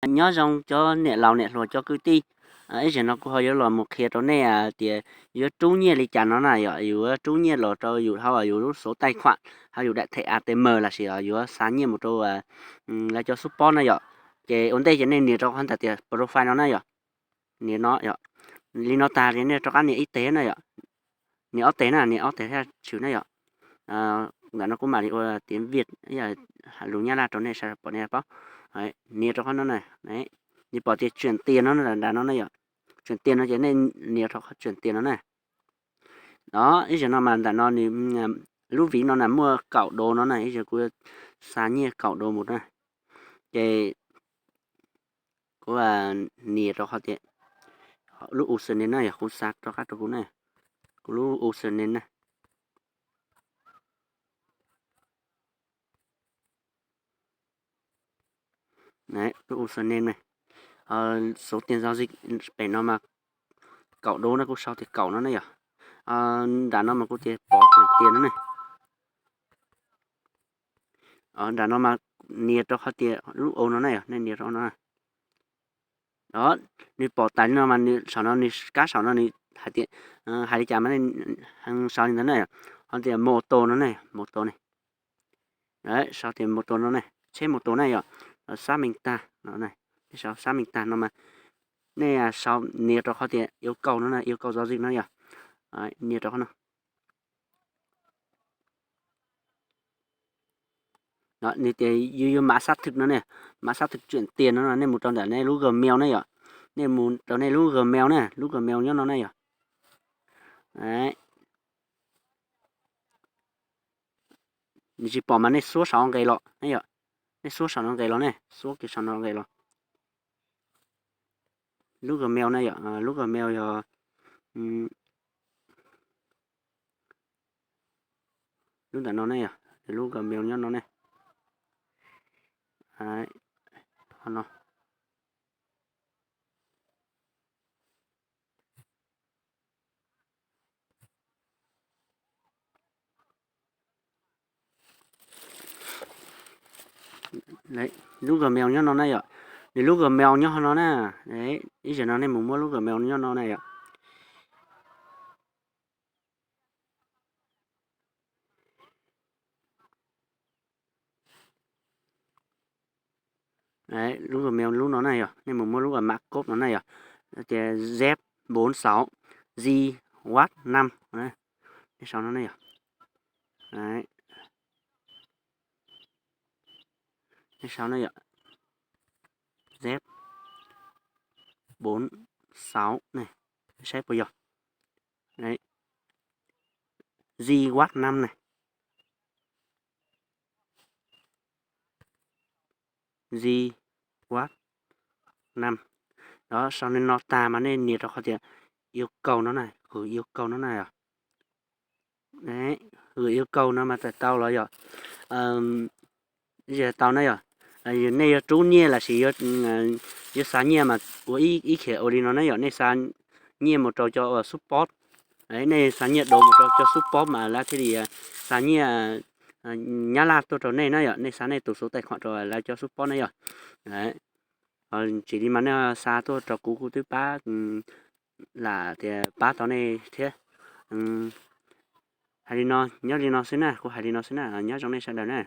Nyob zoo cov niam laus niam hluas cov kwv tij, ib zaug no kuv ho yuav los mus qhia rau nej tias yuav rub nyiaj li cas no na yom, yuav rub nyiaj los rau yus hauv yus lub số tài khoản, hauv yus daim thẻ A T M lossis yuav xa nyiaj mus rau lawv cov xub pob na yom. Ces ua ntej ces nej nias rau qhov ntawm tias profile no na yom. Nias no yom. Li no tag ces nej rov qab nias ib teg na yom. Nias ob teg na, nias ob teg thiaj tshwm na yom. Ntawm no kuv mam li ua tiếng Việt, lus Nyab Laj rau nej sawv daws pom nej paub. Nias rau qhov no na, nej pom tias chuyển tiền no nram no na yom. Chuyển tiền no ces nej nias rau qhov chuyển tiền no na. Đó, ib zaug no mas ntawm no nws, lub ví no na muaj kaum đô no na, ib zaug kuv xa nyiaj kaum đô mus na. Ces kuv nias rau qhov tias lub username na yom, kuv xa rov qab rau kuv na, kuv lub username na. Lub username na, số tiền giao dịch pem no mas kaum đô na, kuv sau tias kaum no na yom. Nram no mas kuv tias pov chuyển tiền no na. Nram no mas nias rau qhov tias lub o no na yom, nej nias rau no. Đó, nws pom tas li no mas nws saum no, nws kab saum no nws hais tias, hais li cas mas nej sau li ntawd na yom. Qhov tias mô tô no ne, mô tô ne. Sau tias mô tô no ne, tsheb mô tô na yom. Xác minh ta no, nej sau xác minh ta no mas nej sau nias rau qhov tias yêu cầu no na, yêu cầu giao dịch no yom. Nias rau qhov no. Nws tias yus yuav mã xác thực no ne, mã xác thực chuyển tiền no, nej mus rau ntawm nej lub Gmail ne yom. Nej mus rau nej lub Gmail ne, lub Gmail nyob no ne yom. Nws tsis pom mas nej xuab saum no nqes los ne yom. Nej xuab saum no nqes los ne, xuab kiag saum no nqes los. Lub Gmail ne yom, lub Gmail yog lub ntawm no ne yom, lub Gmail nyob no ne. No. Lub Gmail nyob no na yom. Nws lub Gmail nyob no na. Ib zaug no nej mus muab lub Gmail nyob no na yom. Lub Gmail lub no na yom, nej mus muab lub mã code no na yom, tias Z bốn sáu G quát năm. Nej sau no na yom. Nej sau na yom. Z bốn sáu ne, saib puas yog. G quát năm ne. G quát năm. Đó, sau no tag mas nej nias rau qhov tias yêu cầu no na, gửi yêu cầu no na yom. Gửi yêu cầu no mas tawm tau los yom. Tau na yom. Nej yuav rub nyiaj lossis yuav xa nyiaj mas ua ib khiav ua li no na yom, nej xa nyiaj mus rau cov xub pob. Nej xa nyiaj đô mus rau cov xub pob mas lawv thiaj li xa nyiaj Nyab Laj tuaj rau nej na yom, nej xa nej tus số tài khoản rau lawv cov xub pob na yom. Tsis li mas nej xa tuaj rau kuv, kuv twb pab lam tias pab tau nej thiab. Hais li no, nyob li no xwb na, kuv hais li no xwb na, nyob zoo nej sawv daws na.